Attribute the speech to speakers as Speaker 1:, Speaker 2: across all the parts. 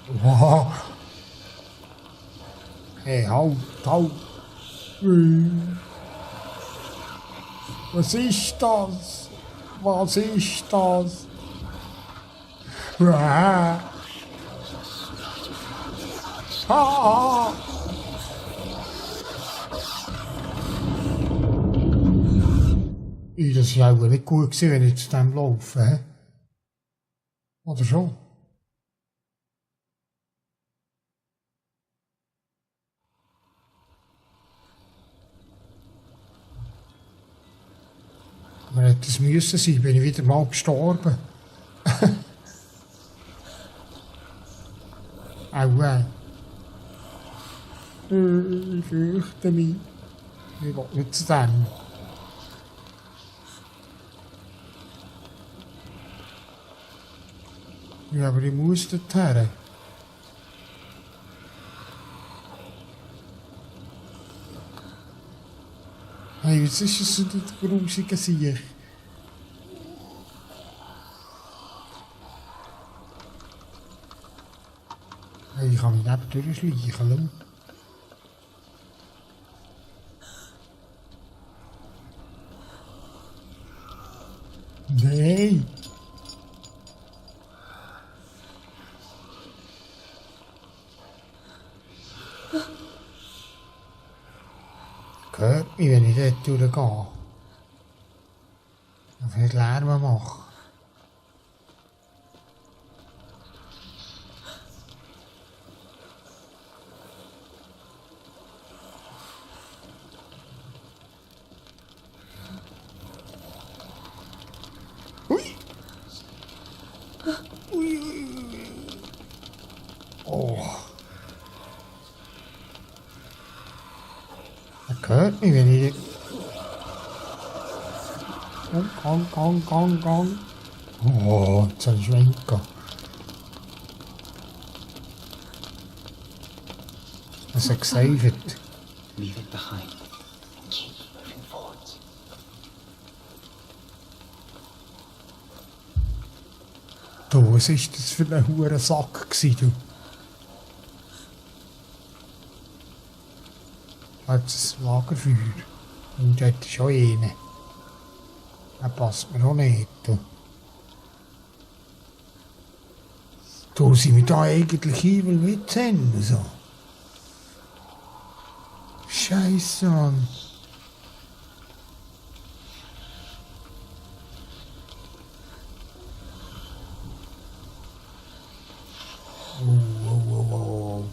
Speaker 1: Wow. Hey, halt, halt. Was ist das? Was ist das? Ah. Das war auch nicht gut gewesen, wenn ich zu dem laufe, hä? Oder schon? Aber hätte es müssen sein, bin ich wieder mal gestorben. Auch ich fürchte mich. Ich will nicht zu dem. Ja, aber ich muss dorthin. Hey, was ist das für ein grusiger Sieg? Hey, ich kann mich neben durchschleichen. Nein! Hört mich, wenn ich dort durchgehe. Und viel Lärm mache. Ui! Ui, ui, ui. Oh! Er hört mich, wenn ich... Gang. Oh, jetzt soll ich schwenken. Es hat gesaved.
Speaker 2: Leave it behind. Keep moving forward.
Speaker 1: Du, was war das für ein hoher Sack du? Jetzt ein Lagerfeuer. Und dort ist auch einer. Der passt mir auch nicht. Du, sind wir da eigentlich evil mit hin? So. Scheiße, Mann. Oh.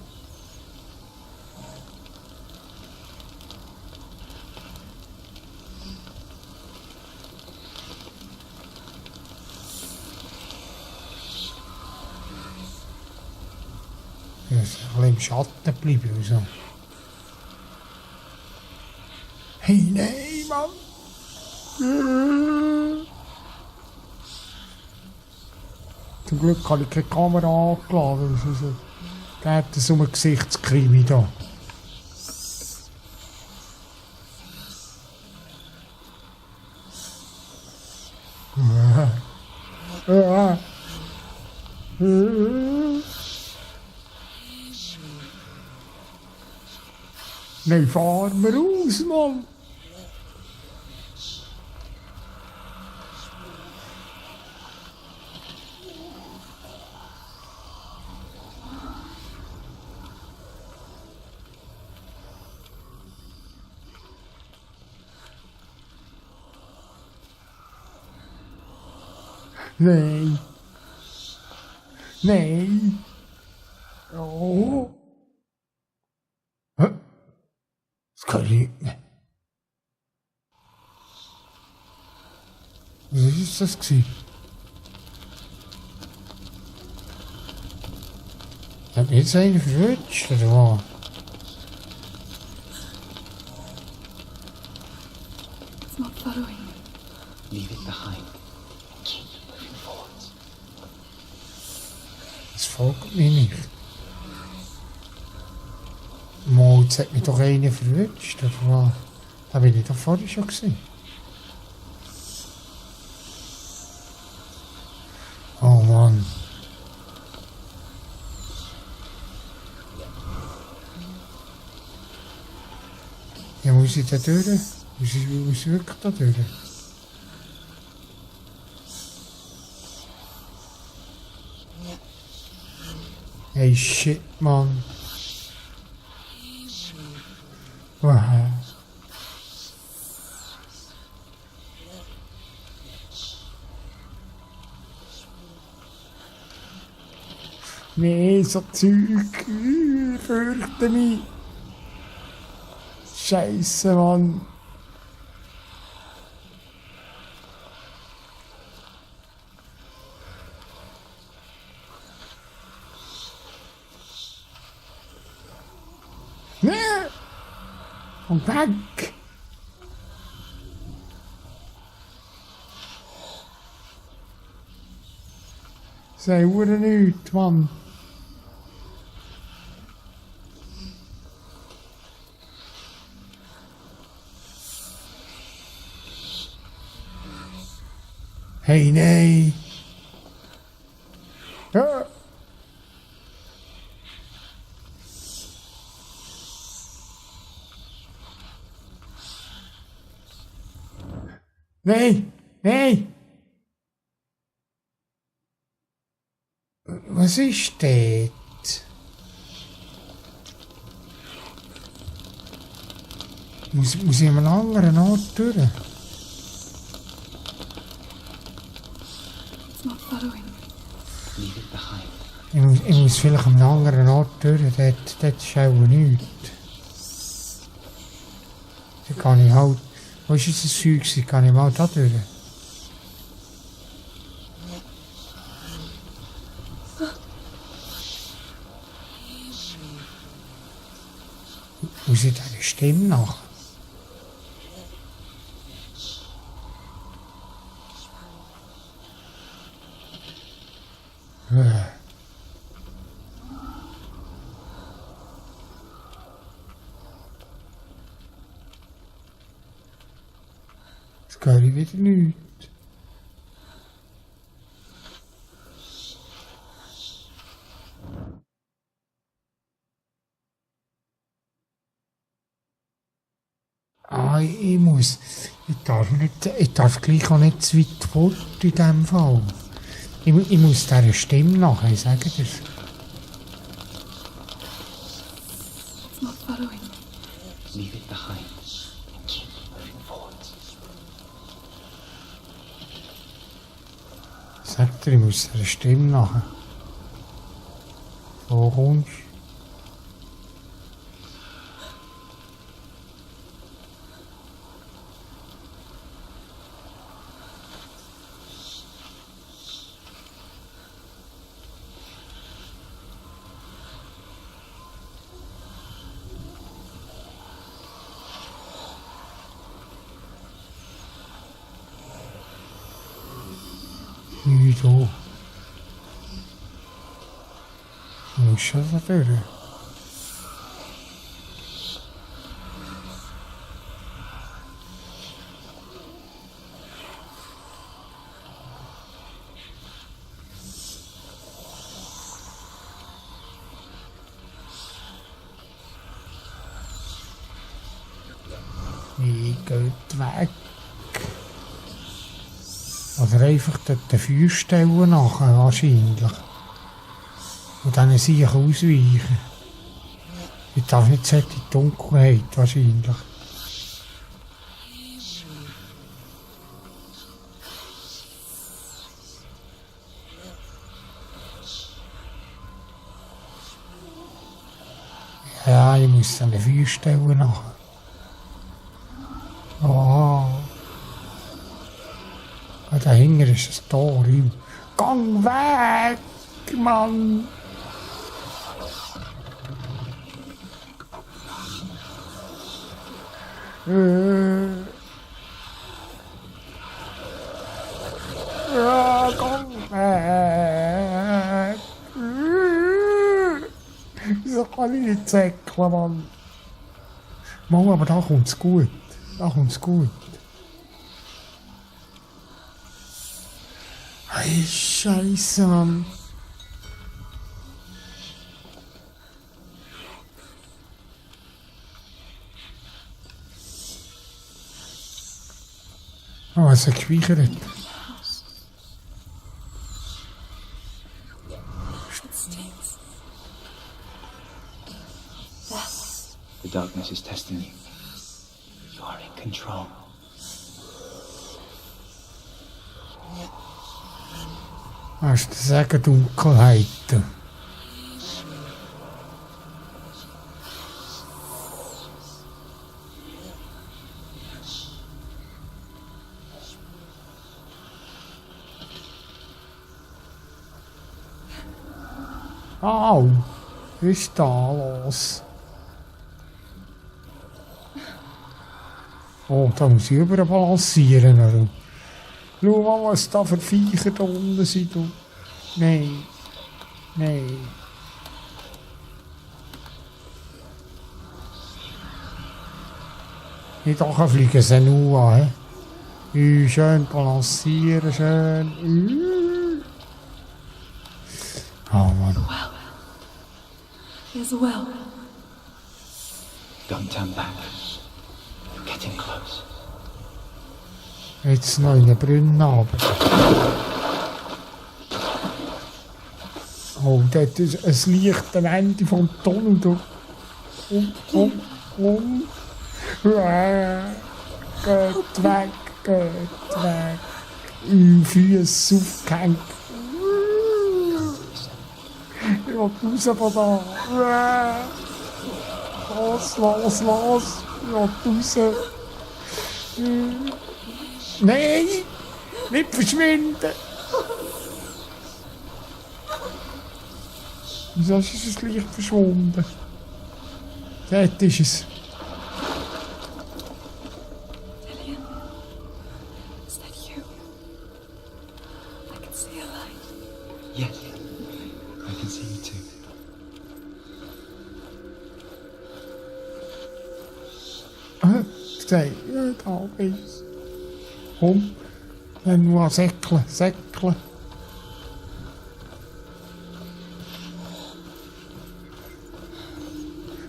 Speaker 1: Ja, ist ein bisschen im Schatten geblieben. So. Hey, nein, Mann! Zum Glück habe ich keine Kamera angeladen. Also, da hat es um ein Gesichtskrimi da. Nein, fahr mir raus, Mann! Nein! Nein! Oh! Hä? Das kann ich nicht mehr. Was ist das gewesen? Hat mich jetzt einer verwünscht, oder was?
Speaker 3: It's not following.
Speaker 2: Leave it behind. Keep moving forward.
Speaker 1: Das folgt mir nicht. Mal, jetzt hat mich doch einer verwünscht, oder was? Da bin ich doch vorher schon gewesen. Oh Mann. Ja, muss ich da durch? Muss ich wirklich da durch? Hey, shit, Mann. Wow. Nee, so Zeug. Ich fürchte mich. Scheiße, Mann. Nee. Und weg. Sei Uhren nichts, Mann. Hey, nee. Ja. Nee, nee. Was ist dort? Muss ich an einem anderen Ort durch?
Speaker 3: It's not following.
Speaker 2: Leave it behind.
Speaker 1: Ich muss vielleicht an einem anderen Ort durch, dort ist auch nichts. Da kann ich halt... Wo ist das Zeug? Kann ich mal da durch? Muss ich deine Stimme nach? Jetzt höre ich wieder nichts. Ah, ich darf gleich auch nicht zu weit fort in diesem Fall. Ich muss dieser Stimme nachher, ich sage dir.
Speaker 3: It's not following.
Speaker 2: Leave it behind. And keep moving forward.
Speaker 1: Ich sage dir, ich muss dieser Stimme nachher. Wo kommst du? Wieso? Du musst schon da durch. Ich gehe weg. Oder einfach den Feuerstellen nachher wahrscheinlich. Und dann sich ausweichen. Ich darf nicht so in die Dunkelheit wahrscheinlich. Ja, ich muss an den Feuerstellen nachher. Oh. Dahinter ist ein Tor. Gang weg, Mann! Ja, gang weg! Wieso kann ich nicht zäckeln, Mann? Mann, aber da kommt's gut. Da kommt's gut. Hey, Scheiße, Mann. Oh, es hat gespeichert.
Speaker 3: House. It stinks. Death.
Speaker 2: The darkness is testing you. You are in control.
Speaker 1: Hast du sagen, Dunkelheit? Au, was ist da los? Oh, da muss ich überbalancieren. Oder? Schau mal, was da für Viecher da unten sind. Du. Nein, nein. Nicht auch fliegen sie nur an. Schön balancieren, schön. Oh Mann.
Speaker 3: Well. Here's a well.
Speaker 2: Don't turn back. You're getting close.
Speaker 1: Jetzt noch in den Brunnen runter. Oh, dort ist ein Licht am Ende vom Tunnel. Du. Geht weg, geht weg. Füße aufgehängt. Ich will raus von da. Los. Ich will raus. Nein! Nicht verschwinden! Wieso ist es gleich verschwunden? Dort ist es.
Speaker 3: Lillian, is that you? I can see a light.
Speaker 2: Yes. I can see you too.
Speaker 1: Da ist. Komm, dann nur säckeln.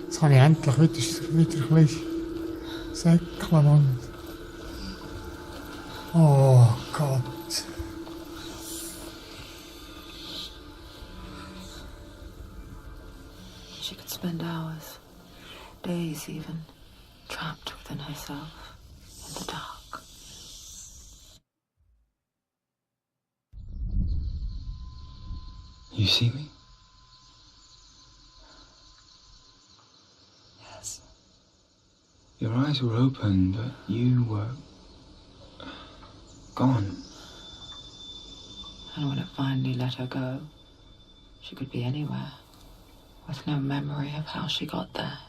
Speaker 1: Jetzt kann ich endlich wieder ein bisschen säckeln, Mann. Oh Gott.
Speaker 4: She could spend hours, days even, trapped within herself, in the dark.
Speaker 2: You see me?
Speaker 3: Yes.
Speaker 2: Your eyes were open, but you were gone.
Speaker 4: And when it finally let her go, she could be anywhere, with no memory of how she got there.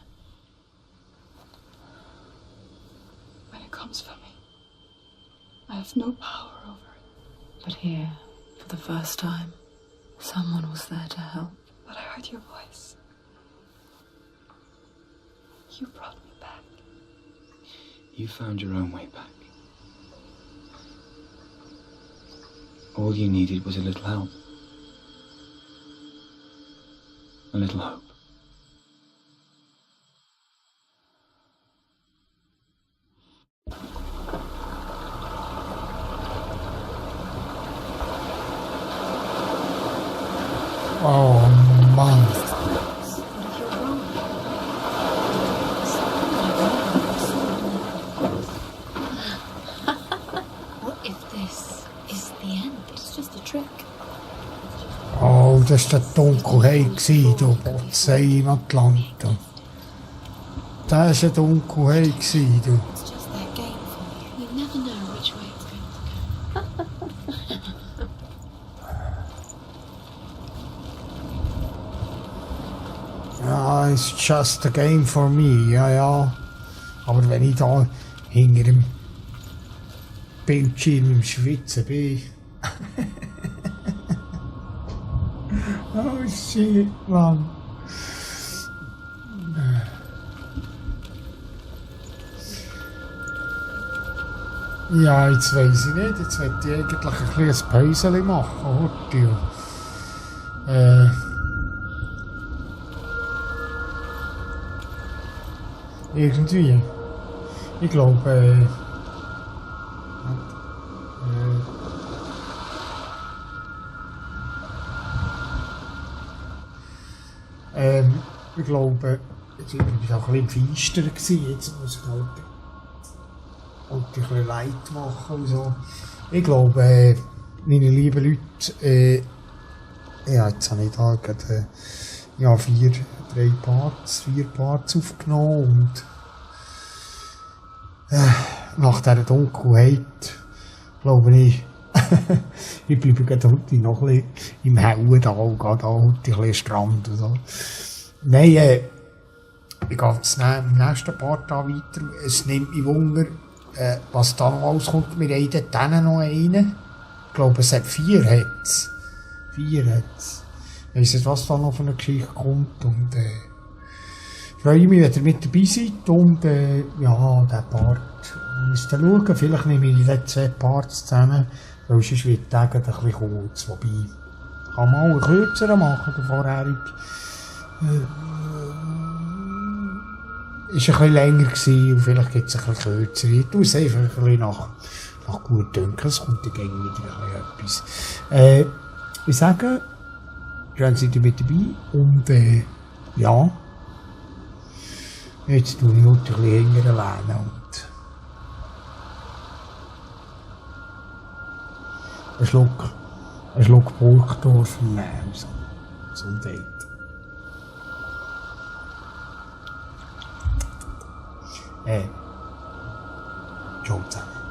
Speaker 3: When it comes for me, I have no power over it.
Speaker 4: But here, for the first time, someone was there to help.
Speaker 3: But I heard your voice. You brought me back.
Speaker 2: You found your own way back. All you needed was a little help. A little hope.
Speaker 1: Oh Mann.
Speaker 3: What if this is the end? It's just a trick.
Speaker 1: Oh, das war die Dunkelheit, du Botze im Atlanten. Das war eine Dunkelheit, du.
Speaker 3: It's just their game for you. You never know which way it's going to go.
Speaker 1: Ja, it's just a game for me, ja. Aber wenn ich da hinter dem Bildschirm im Schwitzen bin. Oh shit, Mann. Ja, jetzt weiss ich nicht. Jetzt möchte ich eigentlich ein kleines Päuschen machen. Irgendwie. Ich glaube, Ich glaube, ich war auch ein bisschen feister gewesen. Jetzt muss ich halt ein bisschen Leid machen und so. Ich glaube, meine lieben Leute, ja, jetzt habe ich da gerade, ja, 4 Parts aufgenommen und nach dieser Dunkelheit glaube ich, ich bleibe gerade heute noch ein bisschen im Hellen da und gehe da heute ein bisschen Strand und so. Nein, ich gehe jetzt im nächsten Part da weiter. Es nimmt mich Wunder, was da noch alles kommt. Wir haben dort noch einen. Ich glaube, es hat 4 hat's. 4 hat's. Ich weiss nicht, was da noch für eine Geschichte kommt. Und ich freue mich, wenn ihr mit dabei seid. Und ja, der Part müsst ihr schauen. Vielleicht nehme ich die 2 Parts zusammen. Weil sonst wird der ein bisschen kurz. Wobei, ich kann mal einen kürzeren machen, der vorherige. Ist ein bisschen länger gewesen und vielleicht gibt es ein bisschen kürzer. Ich tue es einfach ein bisschen nach gut Dünken. Es kommt dann wieder etwas. Ich sage, schön seid ihr mit dabei und ja, jetzt tue ich heute ein bisschen hinterher lernen und ein Schluck Burgdorf nehmen. Gesundheit. Ciao zusammen.